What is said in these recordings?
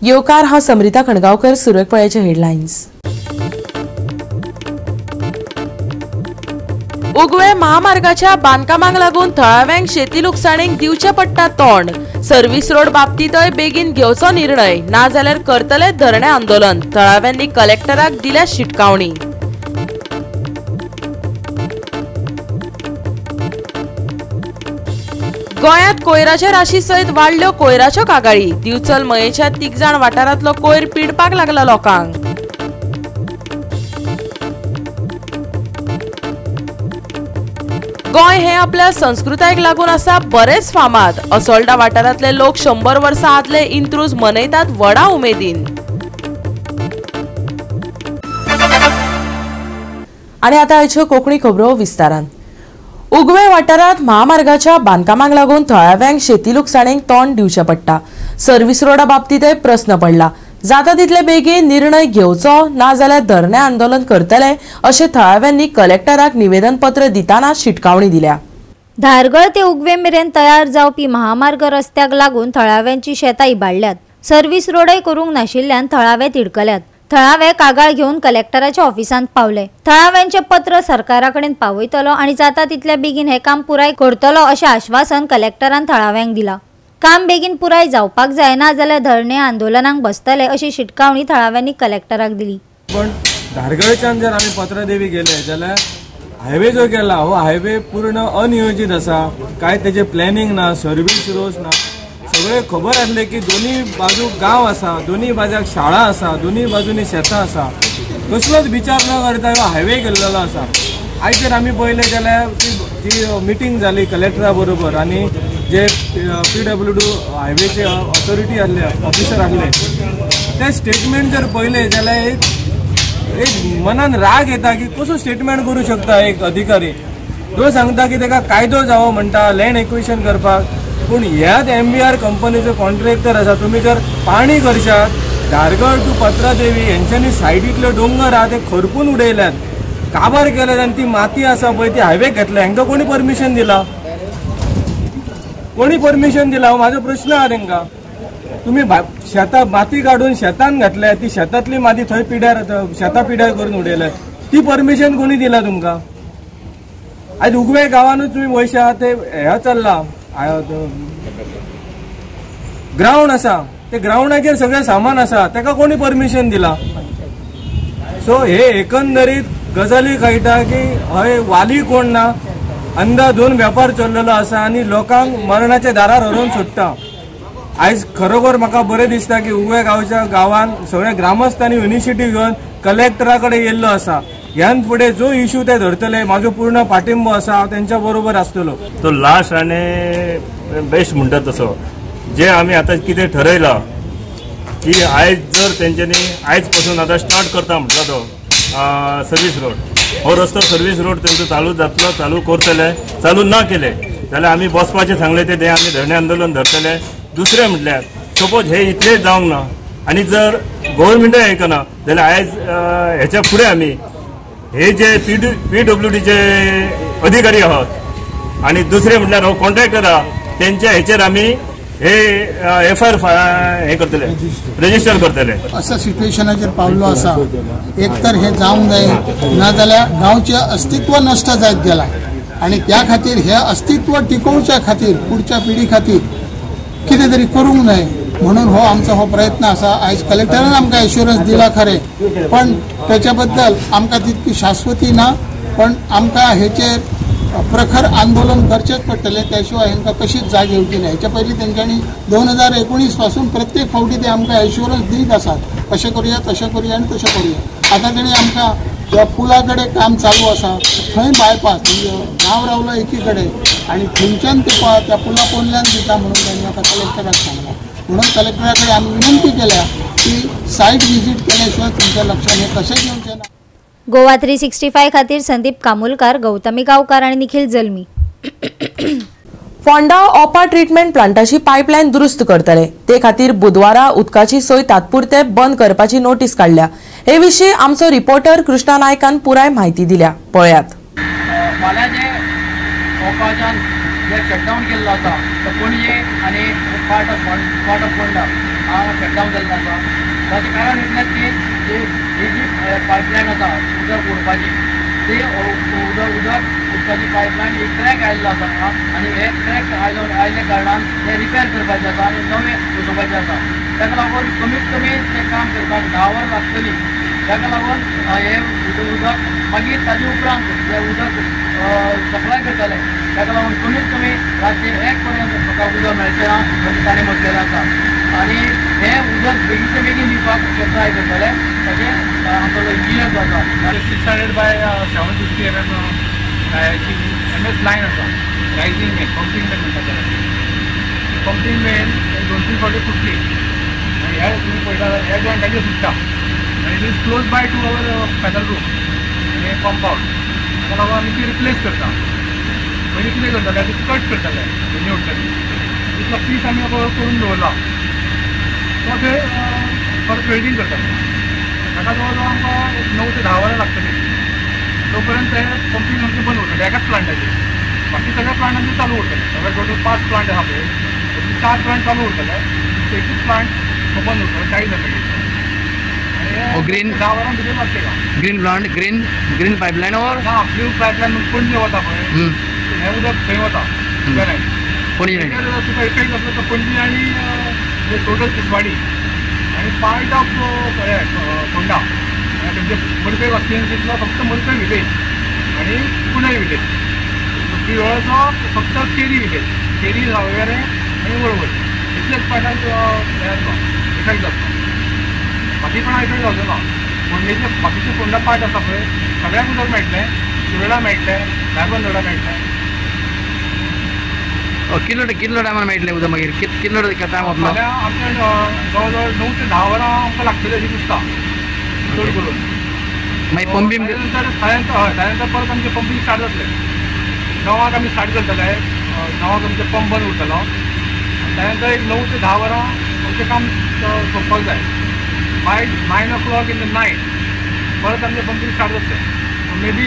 येवकार हांव समरिता खणगांवकर. सुरवेक पळयाचे हेडलायन्स. उगवे महामार्गाच्या बांदकामाक लागून थळाव्यांक शेती लुकसाणीक दिवचें पडटा तोंड. सर्व्हिस रोड बाबतींतय बेगीन घेवचो निर्णय, नाजाल्यार करतले धरणे आंदोलन. थळाव्यांनी कलेक्टराक दिल्या शिटकावणी. गोंयांत कोयराच्या राशी सयत वाडल्यो कोयराच्यो कागाळी. दिवचल मयेच्या तिगजाण वाठारांतलो कोयर पिडपाक लागला लोकांक. गोंय हे आपल्या संस्कृतायेक लागून आसा बरेच फामाद. असोल्डा वाठारांतले लोक 100 वर्सां आदले इंत्रूज मनयतात व्हडा उमेदीन. आनी आतां आयच्यो कोंकणी खबरो विस्तारान. उगवे वाठारांत महामार्गाच्या बांदकामाक लागून थळाव्यांक शेती लुकसाणेक तोंड दिवचें पडटा. सर्व्हिस रोडा बाबतींतय प्रस्न पडला. जाता तितले बेगीन निर्णय घेवचो, नाजाल्यार धरणे आंदोलन करतले अशें थळाव्यांनी कलेक्टराक निवेदनपत्र दितना शिटकावणी दिल्या. धारगळ ते उगवे मेरेन तयार जावपी महामार्ग रस्त्याक लागून थळाव्यांची शेतां इबाडल्यात. सर्व्हिस रोडय करूंक नाशिल्ल्यान थळावे तिडकल्यात. थळावे कागाळ घेवन कलेक्टराच्या ऑफिसांत पावले. थळाव्यांचे पत्र सरकारा कडेन पावयतलो आनी जाता तितल्या बेगीन हें काम पुराय करतलो अशें आश्वासन कलेक्टरान थळाव्यांक दिला. काम बेगीन पुराय जावपाक जाय, ना जाल्यार धरणे आंदोलनाक बसतले अशी शिटकावणी थळाव्यांनी कलेक्टराक दिली. पण धारगळच्यान जर आमी पत्रादेवी गेले जाल्यार हायवे जो केला हो हायवे पूर्ण अनियोजीत आसा. काय तेजे प्लॅनिंग ना, सर्वीस रोड ना. सगळे खबर आसले की दोन्ही बाजू गांव आसा, दोन्ही बाजूक शाळा आसा, दोन्ही बाजूनी शेतां आसा. कसलोच विचार न करता हायवे केल्लो आसा. आयज जर आमी पळयलें जाल्यार जी मिटींग जाली कलेक्टरा बरोबर आनी जे PWD हायवेचे ऑथॉरिटी आसले, ऑफिसर आसले, ते स्टेटमेंट जर पळयलें जाल्यार एक मनान राग येता की कसो स्टेटमेंट करूं शकता एक अधिकारी. तो सांगता की ताका कायदो जावो म्हणटा लँड एक्विशन करपाक, पूण ह्याच MBR कंपनीचो कॉन्ट्रॅक्टर आसा. तुमी जर पाणी करशात, धारगळ टू पत्रादेवी हेंच्यांनी सायडींतले दोंगर आहा ते खरपून उडयल्यात, काबार केल्यात आनी ती माती आसा पळय ती हायवेक घेतल्या. हांकां कोणी परमिशन दिला? कोणी परमिशन दिला हो म्हाजो प्रश्न आहा तेंकां. तुमी शेतां माती काडून शेतान घातल्या, ती शेतांतली माती थंय पिड्यार, शेतां पिड्यार करून उडयल्या, ती परमिशन कोणी दिला तुमकां? आयज उगवे गांवानूच तुमी वयशात ते हें चल्लां ग्रावंड आसा, ते ग्रावंडाचेर सगळें सामान आसा, ताका कोणी परमिशन दिला? सो हे एकंदरीत गजाली कळटा की हय वाली कोण ना, अंदाधून वेपार चल्लेलो आसा आनी लोकांक मरणाच्या दारार व्हरून सोडटा. आयज खरोखर म्हाका बरें दिसता की उगवे गांवच्या गांवान सगळ्या ग्रामस्थांनी इनिशिएटीव घेवन कलेक्टरा कडेन येयल्लो आसा. ह्यान फुडें जो इश्यू ते धरतले म्हाजो पूर्ण पाठिंबो आसा, हांव तेंच्या बरोबर आसतलो. तो लास्ट आनी बेस्ट म्हणटा तसो जे आमी आतां कितें ठरयलां की आयज जर तेंच्यांनी आयज पासून आतां स्टार्ट करता म्हटला तो सर्वीस रोड, हो रस्तो सर्वीस रोड तेंचो चालू जातलो, चालू करतले. चालू ना केले जाल्यार आमी बसपाचें सांगलें ते आमी धरणे आंदोलन धरतले. दुसरें म्हटल्यार सपोज हे इतलें जावंक ना आनी जर गव्हर्मेंटय आयकना जाल्यार आयज हेच्या फुडें आमी हे जे PWDचे अधिकारी आहात आनी दुसरें म्हटल्यार हो कॉन्ट्रॅक्टर आहा तेंच्या हेचेर आमी हे FIR हे करतले, रजिस्टर करतले. असो सिट्युएशनाचेर पावल्लो आसा. एक तर हे जावंक जाय, नाजाल्यार गांवचें अस्तित्व नश्ट जायत गेलां आनी त्या खातीर हें अस्तित्व टिकोवच्या खातीर पुढच्या पिढी खातीर कितें तरी करूंक जाय म्हणून हो आमचो हो प्रयत्न आसा. आयज कलेक्टरान आमकां एश्युरन्स दिला खरें, पण तेच्या बद्दल आमकां तितकी शाश्वती ना. पण आमकां हेचेर प्रखर आंदोलन करचेंच पडटलें, त्या शिवाय हांकां कशीच जाग येवची ना. हेच्या पयलीं तेंच्यांनी 2019 पासून प्रत्येक फावटी ते आमकां एश्युरन्स दीत आसात, अशें करुया, तशें करुया आनी तशें करुया. आतां तेणी आमकां ज्या पुला कडेन काम चालू आसा थंय बायपास, म्हणजे गांव रावलो एकी कडेन आनी थंयच्यान ते त्या पुला पोंदल्यान दिता म्हणून तांणी आतां कलेक्टराक सांगलां. म्हणून कलेक्टरा कडेन आमी विनंती केल्या की सायट विजीट केल्या शिवाय तुमच्या लक्षात हें कशेंच येवचें ना. गोवा 365 खातीर संदीप कामुलकार, गौतमी गांवकार आनी निखिल जल्मी. फोंडा ओपा ट्रिटमेंट प्लांटाची पायपलायन दुरुस्त करतले, ते खातीर बुधवारा उदकाची सोय तात्पुरते बंद करपाची नोटीस काडल्या. हे विशीं आमचो रिपोर्टर कृष्णा नायकान पुराय म्हायती दिल्या, पळयात. फाल्यां जे ओपाच्यान जे शटडावन केल्लो आसा तो पणजे आनी पार्ट ऑफ फोंडा हांगा शटडावन जाल्लो आसा. ताचें कारण इतलेंच की ही जी पायपलायन आसा उदक ओडपाची ती उदक उदकाची पायपलायन एक क्रॅक आयिल्लो आसा आनी हे क्रॅक आयिल्ल्या कारणान ते रिपेर करपाचें आसा आनी नवें बसोवपाचें आसा. ताका लागून कमीत कमी तें काम करपाक 10 वरां लागतलीं. ताका लागून हें उदक मागीर ताजे उपरांत जें उदक सप्लाय करतले ताका लागून कमीत कमी रातचें 1 पर्यंत म्हाका उदक मेळचें ना अशें ताणें म्हटलेलें आसा आनी हें उदक बेगीनचे बेगीन दिवपाक ते ट्राय करतले तशें आमचो जो इंजिनियर जो आसा 600 by 750 mm डायाची MS line आसा, रायजींग मेन पंपींग मेन म्हणटा त्याला. पंपींग मेन 2-3 फावटी फुटली आनी ह्या तुमी पळयता ह्या जॉयंटाचेर सुट्टा आनी it is close by to our panel room आनी पंप आवट. ताका लागून आमी ती रिप्लेस करता. पयलीं कितें करताले ती कट करताले दोनी वटेन, तितलो पीस आमी करून दवरला तो थंय परत वेल्डींग करताले. ताका जवळ जवळ आमकां 9 ते 10 वरां लागतलीं. तो पर्यंत ते पंपींग आमचें बंद उरतलें एकाच प्लांटाचेर. बाकी सगळ्या प्लांटांचे चालू उरतलें. सगळे टोटल 5 प्लांट आसा पळय, 4 प्लांट चालू उरतले, एकूच प्लांट बंद उरतलो 40 ML. हो ग्रीन 10 वरां भितर लागतलें. Green plant green green pipeline or ना ब्लू पायपलायन पणजे वता पळय हें उदक थंय वता पणजे. तुका इफेक्ट जातलो तो पणजी आनी टोटल तिसवाडी आनी पार्ट ऑफ फोंडा. तेमचे मडकय कॉन्स्टिट्युएन्सींतलो फक्त मडकय विलेज आनी कुंडय विलेज, प्रियोळाचो फक्त केरी विलेज, केरी सावयवेरें आनी वळवय इतलेच पार्टान हें जातलो इफेक्ट जातलो. बाकी कोणा इफेक्ट जावचो ना. फोंडेचे बाकीचे फोंडा पार्ट आसा पळय सगळ्यांक उदक मेळटलें, शिरोडा मेळटलें, धारबांदोडा मेळटलें. कितलो कितलो टायमान मेळटलें उदक मागीर कितलो टायम वतलो? फाल्यां आमचें जवळ जवळ 9 ते 10 वरां आमकां लागतलीं अशें दिसता चड करून. मागीर पंपींग नंतर ताच्या परत आमचें पंपींग स्टार्ट जातलें. 9 आमी स्टार्ट करतले, 9 आमचें पंप बंद उरतलो. ताच्या नंतर एक 9 ते 10 वरां आमचें काम सोंपपाक जाय. By 9 o'clock in the night परत आमचें पंपींग स्टार्ट जातलें. मे बी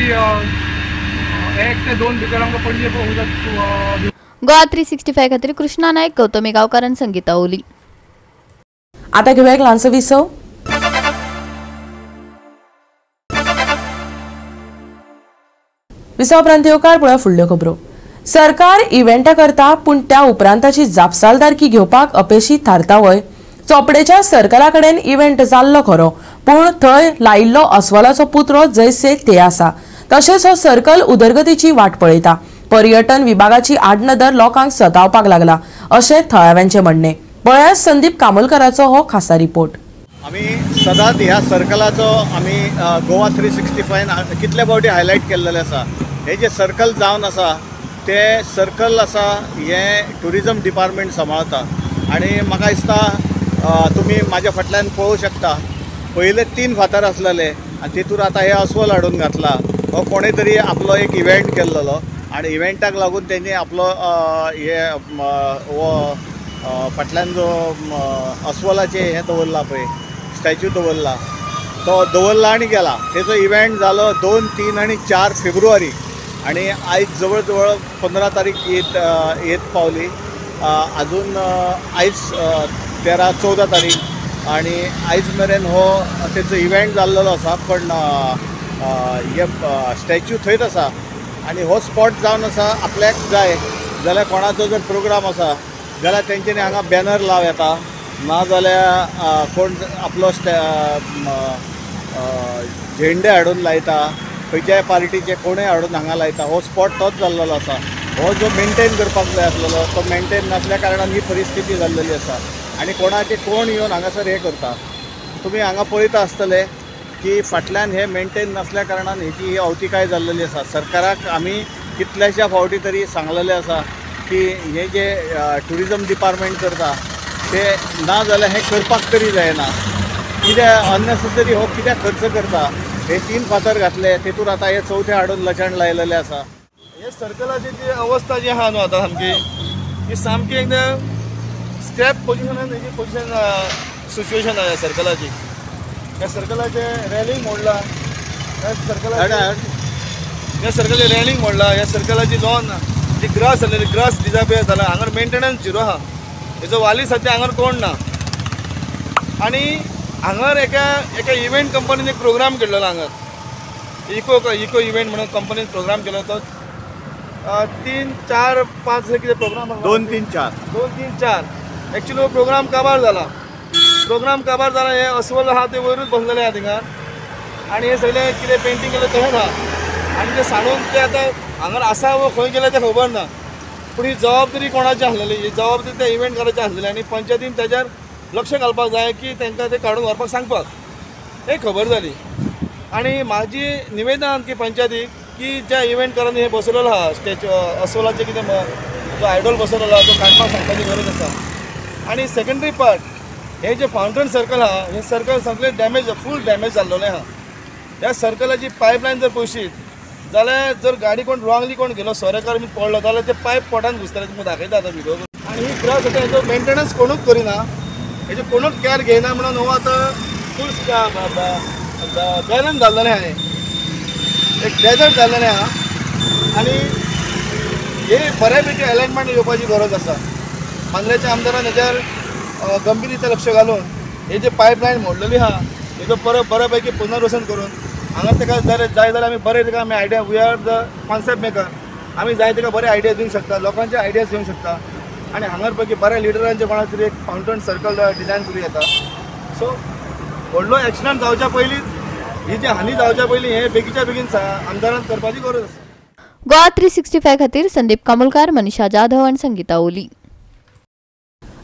1 ते 2 भितर आमकां पणजे उदक. गोवा 365 खातीर कृष्णा नायक, गौतमी गांवकार आनी संगीता ओली. आता घेवया एक ल्हानसो विसव. विसव उपरांत येवकार पळोवया फुडल्यो खबरो. सरकार इव्हेंटा करता पूण त्या उपरांताची जापसालदारकी घेवपाक अपेशी थारता वय. चोपडेच्या सर्कला कडेन इव्हेंट जाल्लो खरो पूण थंय लायिल्लो अस्वलाचो पुतळो जैसे ते आसा. तशेंच हो सर्कल उदरगतीची वाट पळयता. पर्यटन विभागाची आडनदर लोकांक सतावपाक लागला अशें थळाव्यांचें म्हणणें. पळयात संदीप कामोलकराचो हो खासा रिपोर्ट. आमी सदांच ह्या सर्कलाचो आमी गोवा 365 कितले फावटी हायलायट केल्लेलें आसा. हे जे सर्कल जावन आसा ते सर्कल आसा हें ट्युरिजम डिपार्टमेंट सांबाळता आनी म्हाका दिसता तुमी म्हाज्या फाटल्यान पळोवंक शकता पयले 3 फातर आसलेले आनी तितूर आतां हे अस्वल हाडून घातला. हो कोणे तरी आपलो एक इव्हेंट केल्लो आनी इव्हेंटाक लागून तेणी आपलो हे हो फाटल्यान जो अस्वलाचें हें दवरला पळय स्टॅच्यू दवरला तो दवरला आनी गेला. तेजो इव्हेंट जालो 2, 3 आनी 4 फेब्रुवारी आनी आयज जवळ जवळ 15 तारीख येत पावली. अजून आयज 13-14 तारीख आनी आयज मेरेन हो तेजो इव्हेंट जाल्लो आसा पण हे स्टॅच्यू थंयच आसा आनी हो स्पॉट जावन आसा. आपल्याक जाय जाल्यार कोणाचो जर प्रोग्राम आसा जाल्यार तेंच्यांनी हांगा बॅनर लावं येता, ना जाल्यार कोण आपलो झेंडे हाडून लायता, खंयच्याय पार्टीचे कोणूय हाडून हांगा लायता. हो स्पॉट तोच जाल्लो आसा. हो जो मेनटेन करपाक जाय आसलेलो तो मेनटेन नासल्या कारणान ही परिस्थिती जाल्लेली आसा आनी कोणाचे कोण येवन हांगासर हें करता. तुमी हांगा पळयता आसतले की फाटल्यान हे मेनटेन नासल्या कारणान हेची ही अवतिकाय जाल्लेली आसा. सरकाराक आमी कितल्याश्या फावटी तरी सांगलेलें आसा की हे जे ट्युरिजम डिपार्टमेंट करता ते ना जाल्यार हें करपाक तरी जायना. कित्याक अननेसेसरी हो कित्याक खर्च करता. हे 3 फातर घातले तेतूर आतां हे चवथे हाडून लचण लायलेलें आसा. हे सर्कलाची जी अवस्था जी आहा न्हू आतां सामकी ही सामकी एकदम स्क्रॅप पोजिशनान हेजी पोजिशन सिच्युएशन आहा सर्कलाची. ह्या सर्कलाचें रॅलिंग मोडला, ह्या सर्कलाचें रॅलिंग मोडला, ह्या सर्कलाची लॉन जी ग्रास जालेली ग्रास डिजापियर जाला. हांगर मेंटेनन्स झिरो आहा. हेजो वाली सद्या हांगर कोण ना. आनी हांगर एका एका इव्हेंट कंपनीन एक प्रोग्राम केल्लो हांगर इको इको इव्हेंट म्हणून कंपनीन प्रोग्राम केलो तो 3 4 5 कितें प्रोग्राम 2 3 4 2 3 4 एक्चुअली हो प्रोग्राम काबार जाला. प्रोग्राम काबार जाला हे अस्वल आहा ते वयरूच बसलेले आहा थिंगा आनी हे सगळे कितें पेंटींग केलें तशेंच आहा आनी ते सांडून ते आतां हांगर आसा वो खंय गेले तें खबर ना. पूण ही जबाबदारी कोणाची आसलेली, ही जबाबदारी त्या इव्हेंटकाराची आसलेली आनी पंचायतीन तेच्यार लक्ष घालपाक जाय की तांकां ते काडून व्हरपाक सांगपाक हे खबर जाली. आनी म्हाजी निवेदन की पंचायतीक की ज्या इव्हेंटकारांनी हे बसवलेलो आहा स्टॅच्यू अस्वलाचें कितें जो आयडॉल बसवलेलो आहा तो काडपाक सांगपाची गरज आसा. आनी सेकेंडरी पार्ट हे जे फावंटन सर्कल आहा हे सर्कल सगळें डॅमेज फूल डॅमेज जाल्लेलें आहा. ह्या सर्कलाची पायपलायन जर पळयशीत जाल्यार जर गाडी कोण रॉंगली कोण गेलो सोरेकार बी पडलो जाल्यार ते पायप पोटान घुसतले तुमकां दाखयता आतां व्हिडिओ. आनी ही ग्रास आतां हेजो मेंटेनन्स कोणूच करिना, हेजे कोणूच कॅर घेयना म्हणून हो आतां फूल बॅलन्स जाल्लेलें आहा, एक डेजर्ट जाल्लेलें आहा. आनी हे बऱ्यापैकी अलायनमेंट येवपाची गरज आसा. मांद्रेच्या आमदारान हेच्यार गंभीर रित्या लक्ष घालून हे जे पायपलायन मोडलेली आहा हेजो परत बऱ्यापैकी पुनर्वसन करून हांगा ताका जाय जाल्यार आमी बरे ताका आमी idea, we are the concept maker, आमी जाय ताका बरे आयडिया दिवंक शकता, लोकांचे आयडियाज दिवंक शकता. आनी हांगर पैकी बऱ्या लिडरांचे कोणा तरी एक फावंटन सर्कल डिजायन करूं येता. सो व्हडलो एक्सिडंट जावच्या पयलीं ही जी हानी जावच्या पयलीं हे बेगीच्या बेगीन आमदारान करपाची गरज आसा. गोवा 365 खातीर संदीप कामुलकार, मनीषा जाधव आनी संगीता ओली.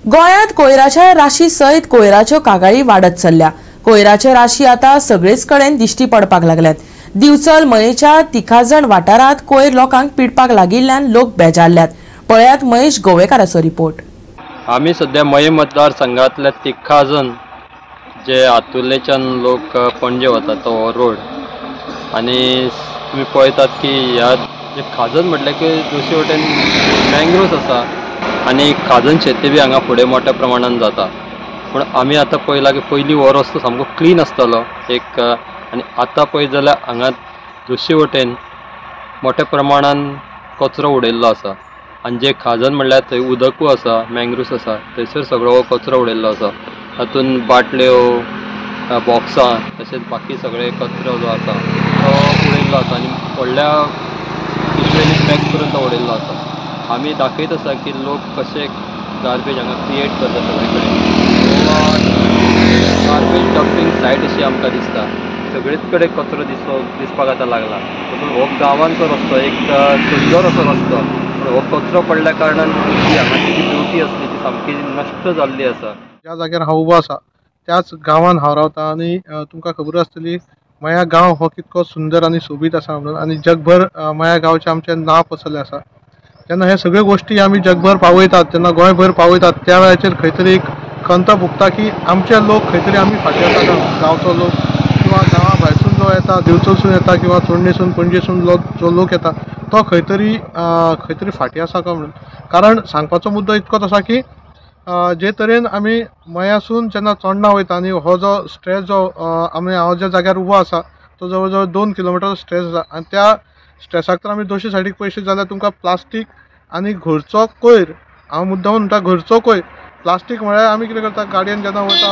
गोंयांत कोयराच्या राशी सयत कोयराच्यो कागाळी वाडत चल्ल्या. कोयराच्यो राशी आतां सगळेच कडेन दिश्टी पडपाक लागल्यात. दिवचल मयेच्या तिखाजण वाठारांत कोयर लोकांक पिडपाक लागिल्ल्यान लोक बेजारल्यात. पळयात महेश गोवेकाराचो रिपोर्ट. आमी सद्या मये मतदारसंघातल्या तिखाजण जे आतुर्लेच्यान लोक पणजे वता तो रोड आनी तुमी पळयतात की ह्या जे खाजन म्हटलें की दुसरे वटेन मँग्रोव्स आसा आनी खाजन शेती बी हांगा फुडें मोठ्या प्रमाणान जाता. पूण आमी आतां पळयलां की पयलीं हो रस्तो सामको क्लीन आसतालो एक आनी आतां पळयत जाल्यार हांगा दुसरे वटेन मोठ्या प्रमाणान कचरो उडयल्लो आसा आनी जे खाजन म्हणल्यार थंय उदकूय आसा, मँग्रोव्स आसा, थंयसर सगळो हो कचरो उडयल्लो आसा. तातूंत बाटल्यो, बॉक्सां तशेंच बाकी सगळे कचरो जो आसा तो उडयल्लो आसा आनी व्हडल्या पिशव्यांनी पॅक करून तो उडयल्लो आसा. आमी दाखयत आसा की लोक कशे गार्बेज हांगा क्रिएट करता सगळे कडेन. गार्बेज डम्पिंग सायट अशी आमकां दिसता. सगळेच कडेन कचरो दिसपाक आतां लागला. पूण हो गांवांचो रस्तो एक सुंदर असो रस्तो, पूण हो कचरो पडल्या कारणान जी हांगाची जी ब्युटी आसली ती सामकी नश्ट जाल्ली आसा. ज्या जाग्यार हांव उबो आसा त्याच गांवान हांव रावता आनी तुमकां खबर आसतली मया गांव हो कितको सुंदर आनी सोबीत आसा म्हणून आनी जगभर मया गांवचें आमचें नांव पसरलें आसा. जेन्ना हे सगळ्यो गोश्टी आमी जगभर पावयतात, जेन्ना गोंयभर पावयतात त्या वेळाचेर खंय तरी एक खंत भोगता की आमचे लोक खंय तरी आमी फाटीं आसा. गांवचो लोक किंवा गांवा भायरसून जो येता, दिवचलसून येता किंवा चोडणेसून पणजेसून जो लोक येता तो खंय तरी फाटीं आसा काय म्हणून. कारण सांगपाचो मुद्दो इतकोच आसा की जे तरेन आमी मयासून जेन्ना चोडणा वयता आनी हो जो स्ट्रेच जो आमी हांव ज्या जाग्यार उबो आसा तो जवळ जवळ 2 किलोमिटर स्ट्रेच आसा आनी त्या स्ट्रेसाक तर आमी दोशी सायडीक पयशे जाल्यार तुमकां प्लास्टीक आनी घरचो कोयर, हांव मुद्दाम म्हणटा घरचो कोयर, प्लास्टीक म्हळ्यार आमी कितें करता, गाडयेन जेन्ना वयता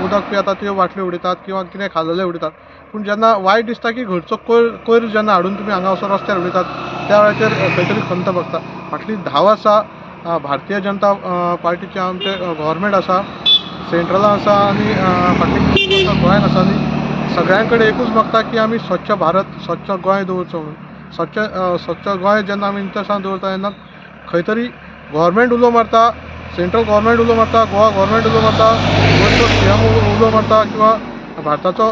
उदक पियेता त्यो बाटल्यो उडयतात किंवा कितें खाल्लेलें उडयतात. पूण जेन्ना वायट दिसता की घरचो कोयर जेन्ना हाडून तुमी हांगा वचून रस्त्यार उडयतात त्या वेळाचेर खंय तरी खंत भोगता. फाटलीं 10 वर्सां भारतीय जनता पार्टीचें आमचें गव्हर्मेंट आसा, सेंट्रलान आसा आनी फाटलीं गोंयान आसा आनी सगळ्यां कडेन एकूच मागता की आमी स्वच्छ भारत, स्वच्छ गोंय दवरचो म्हणून. स्वच्छ गोंय जेन्ना आमी नितळसाण दवरता तेन्ना खंय तरी गव्हर्मेंट उलो मारता, सेंट्रल गव्हर्मेंट उलो मारता, गोवा गव्हर्मेंट उलो मारता, गोंयचो सीएम उलो मारता किंवा भारताचो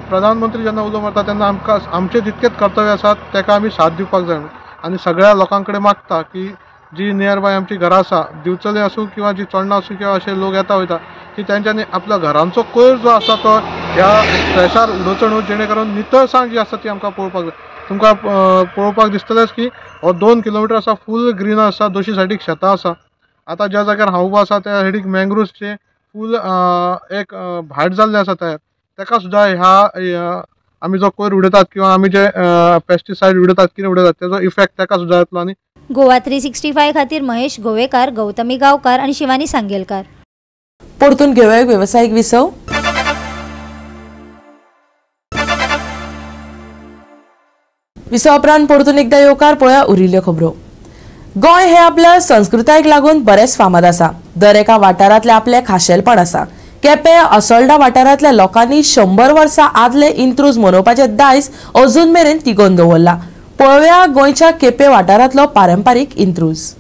प्रधानमंत्री जेन्ना उलो मारता तेन्ना आमकां आमचें जितकेच कर्तव्य आसा ताका आमी साथ दिवपाक जाय. आनी सगळ्या लोकां कडेन मागता की जी नियर बाय आमची घरां आसा, दिवचले आसूं किंवा जी चोडणां आसूं किंवा अशे लोक येता वयता की तेंच्यांनी आपल्या घरांचो कोयर जो आसा तो ह्या स्ट्रेसार उडोवचो न्हू, जेणे करून नितळसाण जी आसा ती आमकां पळोवपाक जाय. तुमकां पळोवपाक दिसतलेंच की हो 2 किलोमिटर आसा फूल ग्रीन आसा, दोशी सायडीक शेतां आसा. आतां ज्या जाग्यार हांव उबो आसा त्या सायडीक मँग्रोव्सचें फूल एक भाट जाल्लें आसा तयार, ताका सुद्दां ह्या आमी जो कोयर उडयतात किंवा आमी जे पेस्टिसायड उडयतात कितें उडयतात तेजो इफेक्ट ताका सुद्दां येतलो. आनी गोवा 365 खातीर महेश गोवेकार, गौतमी गांवकार आनी शिवानी सांगेलकार. परतून घेवया वेवसायीक विसव. विसवा उपरांत परतून एकदा येवकार. पळोवया उरिल्ल्यो खबरो. गोंय हे आपल्या संस्कृतायेक लागून बरेंच फामाद आसा. दर एका वाठारांतले आपलें खाशेलपण आसा. केपें असोल्डा वाठारांतल्या लोकांनी 100 वर्सां आदले इंत्रूज मनोवपाचें दायज अजून मेरेन तिगोवन दवरला. पळोवया गोंयच्या केपें वाठारांतलो पारंपारीक इंत्रूज.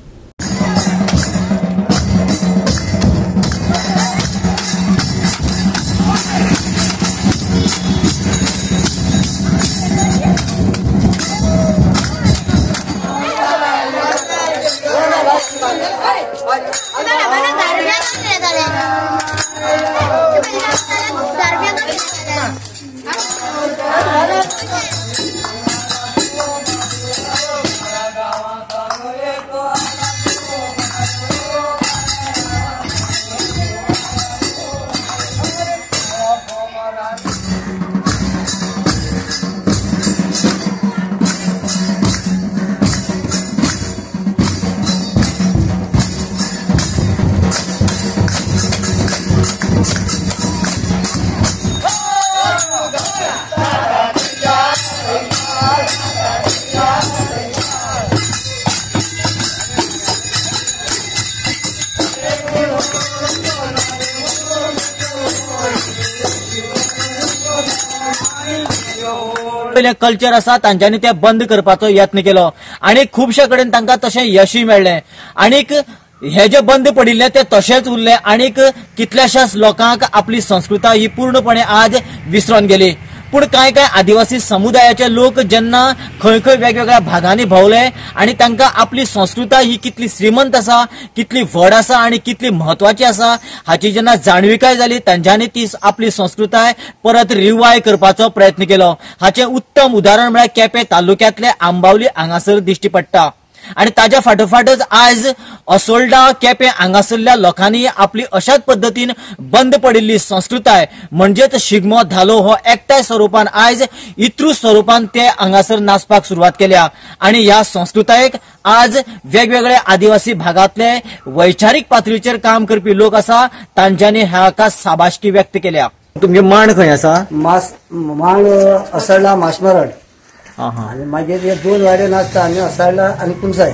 कल्चर आसा तांच्यांनी ते बंद करपाचो यत्न केलो आनी खुबशे कडेन तांकां तशें यशूय मेळ्ळें. आनीक हे जे बंद पडिल्ले ते तशेंच उरले आनीक कितल्याशाच लोकांक आपली संस्कृताय ही पूर्णपणे आज विसरून गेली. पूण कांय कांय आदिवासी समुदायाचे लोक जेन्ना खंय खंय वेगवेगळ्या भागांनी भोंवले आनी तांकां आपली संस्कृताय ही कितली श्रीमंत आसा, कितली व्हड आसा आनी कितली म्हत्वाची आसा हाची जेन्ना जाणविकाय जाली तांच्यांनी ती आपली संस्कृताय परत रिवाय करपाचो प्रयत्न केलो. हाचें उत्तम उदाहरण म्हळ्यार केपें तालुक्यांतले आंबावली हांगासर दिश्टी पडटा आनी ताज्या फाटोफाटच आयज असोल्डा केपें हांगासरल्या लोकांनी आपली अशाच पद्दतीन बंद पडिल्ली संस्कृताय म्हणजेच शिगमो धालो हो एकठांय स्वरुपान आयज इत्रू स्वरुपान ते हांगासर नाचपाक सुरवात केल्या आनी ह्या संस्कृतायेक आज वेगवेगळे आदिवासी भागांतले वैचारीक पातळीचेर काम करपी लोक आसा तांच्यांनी हाका साबाशकी व्यक्त केल्या. तुमगे मांड खंय आसा? मांड असोल्डा माशमरड आनी मागीर हे दोन वाडे नाचता आमी, असोल्डा आनी कुमसाय.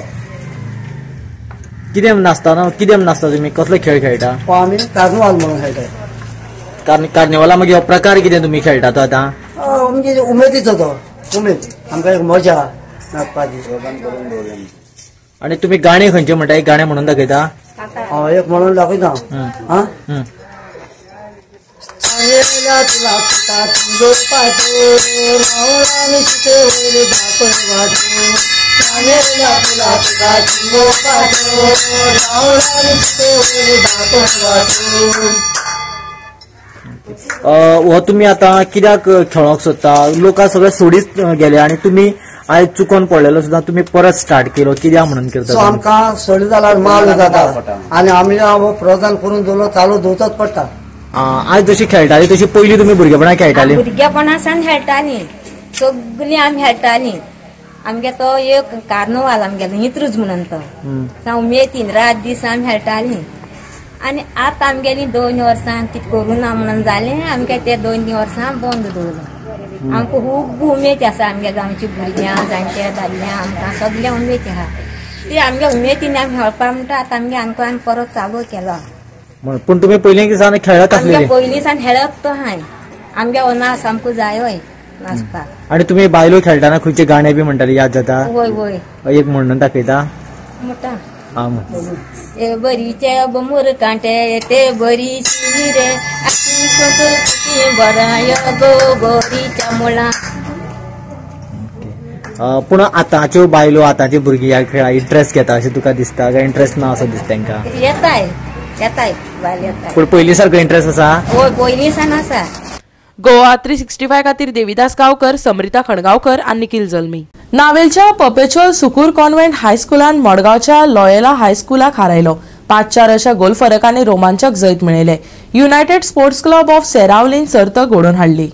कितें नाचता ना? कितें नाचता तुमी? कसलो खेळ खेळटा? आमी कार्निवाल म्हणून खेळटा. कार्निवाला मागीर हो प्रकार कितें तुमी खेळटा तो आतां? म्हणजे उमेदीचो तो, उमेद आमकां एक मजा नाचपाची. आनी तुमी गाणे खंयचे म्हणटा? एक गाणें म्हणून दाखयता? हय, एक म्हणून दाखयता. आं, तुला हो तुमी आतां कित्याक खेळोंक सोदता? लोक सगळे सोडीत गेले आनी तुमी आयज चुकोन पडलेलो सुद्दां तुमी परत स्टार्ट केलो, कित्याक म्हणून करता? आमकां सड जाल्यार माल जाता आनी आमी प्रोत्साहन करून दवरलो चालू दवरचोच पडटा. आज जशी खेळटाली तशी पयलीं तुमी भुरगेपणा खेळटाली? भुरगेपणा सावन खेळटाली, सगळीं आमी खेळटाली. आमगे तो एक कार्नवाल आमगेलो इंत्रूज म्हणून तो उमेदीन रात दीस आमी खेळटाली. आनी आतां आमगेली 2 वर्सां कितें करूं ना म्हणून जालें, आमगे ते 2 वर्सां बंद दवरलो. आमकां खूब उमेद आसा आमगे गांवची भुरग्यां जाणटे दादल्या आमकां सगळ्या उमेद आहा. ती आमगे उमेदीन आमी खेळपा म्हणटा आतां आमगे आमकां आमी परत चालू केलो. पूण तुमी पयलीं दिसान खेळत आसलेली? पयलीं सान खेळत तो हांवें. आमगे हो नाच आमकां जाय नाचपाक. आनी तुमी बायलो खेळटाना खंयचे गाणे बी म्हणटाली याद जाता? वय वय, एक म्हणून दाखयता? म्हणटा. ए बरीचे बमूर कांटे ते बरी रे बराय गो गोरीच्या मुळा. पूण आतांच्यो बायलो आतांची भुरगीं ह्या खेळा इंट्रस्ट घेता अशें तुका दिसता काय इंट्रस्ट ना असो दिसता तांकां? येताय येताय बायल येताय. पूण पयलीं सारको इंट्रस्ट आसा? हय, पयलीं सान आसा. गोवा 365 खातीर देवीदास गांवकर, समरिता खणगांवकर आनी निखिल जल्मी. नावेलच्या पर्पेच्युअल सुकूर कॉन्व्हेंट हायस्कुलान मडगांवच्या लॉयला हायस्कुलाक हारायलो. 5-4 अशा गोल फरकाने रोमांचक जैत मेळयले. युनायटेड स्पोर्ट्स क्लब ऑफ सेरावलीन सर्त घडोवन हाडली.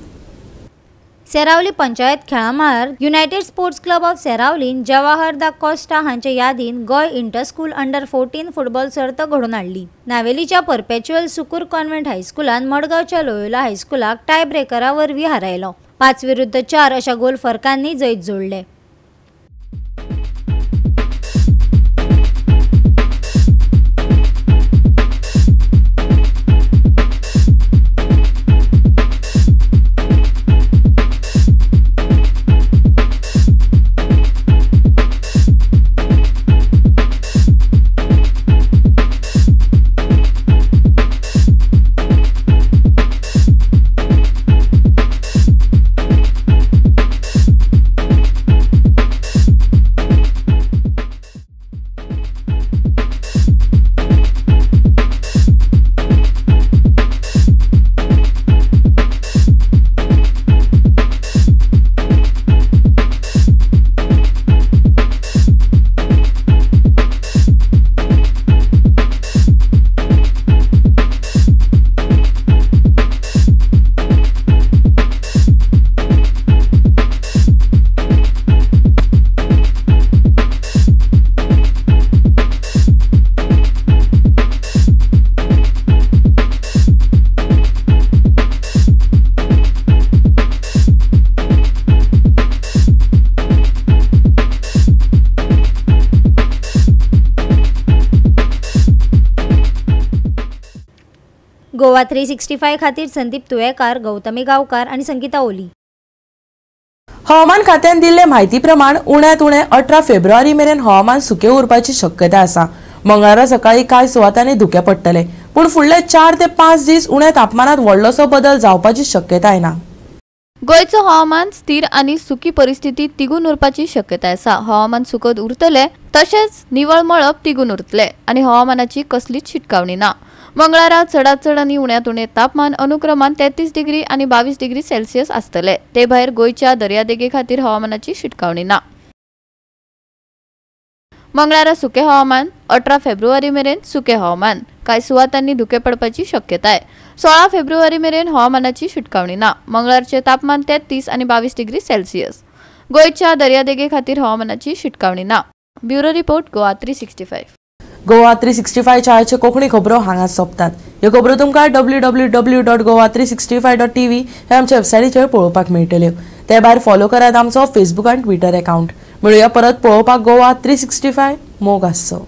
सेरावली पंचायत खेळां मळार युनायटेड स्पोर्ट्स क्लब ऑफ सेरावलीन जवाहर दा कोस्टा हांचे यादीन Goem inter school under 14 football सर्त घडोवन हाडली. नावेलीच्या परपेच्युअल सुकूर कॉन्व्हेंट हायस्कुलान मडगांवच्या लोयोला हायस्कुलाक टाय ब्रेकरा वरवीं हारायलो. 5-4 अशा गोल फरकांनी जैत जोडले. गोवा 365 खातीर संदीप तुयेकार, गौतमी गांवकार आनी संगीता ओली. हवामान खात्यान दिल्ले म्हायती प्रमाण उण्यांत उणें 18 फेब्रुवारी मेरेन हवामान सुकें उरपाची शक्यता आसा. मंगळारा सकाळी कांय सुवातांनी धुकें पडटलें, पूण फुडले 4 ते 5 दीस उण्या तापमानात व्हडलोसो बदल जावपाची शक्यताय ना. गोंयचो हवामान स्थिर आनी सुकी परिस्थिती तिगून उरपाची शक्यताय आसा. हवामान सुकत उरतले तशेंच निवळ मळब तिगून उरतले आनी हवामानाची कसलीच शिटकावणी ना. मंगळारा चडात चड आनी उण्यांत उणें तापमान अनुक्रमान 33 डिग्री आनी 22 डिग्री सेल्सियस आसतले. ते भायर गोंयच्या दर्यादेगे खातीर हवामानाची शिटकावणी ना. मंगळारा सुकें हवामान, 18 फेब्रुवारी मेरेन सुकें हवामान, कांय सुवातांनी धुकें पडपाची शक्यताय. 16 फेब्रुवारी मेरेन हवामानाची शिटकावणी ना. मंगळारचें तापमान 33 आनी 22 डिग्री सेल्सियस. गोंयच्या दर्यादेगे खातीर हवामानाची शिटकावणी ना. Bureau report, Goa 365. Goa 365 चाळीचे Konkani खबरो हांगा सोंपतात. ह्यो खबरो तुमकां www.goa365.tv हे आमच्या वेबसायटीचेर पळोवपाक मेळटल्यो. ते भायर फॉलो करात आमचो फेसबूक आनी ट्विटर अकाउंट. मेळुया परत पळोवपाक गोवा 365. मोग आसचो.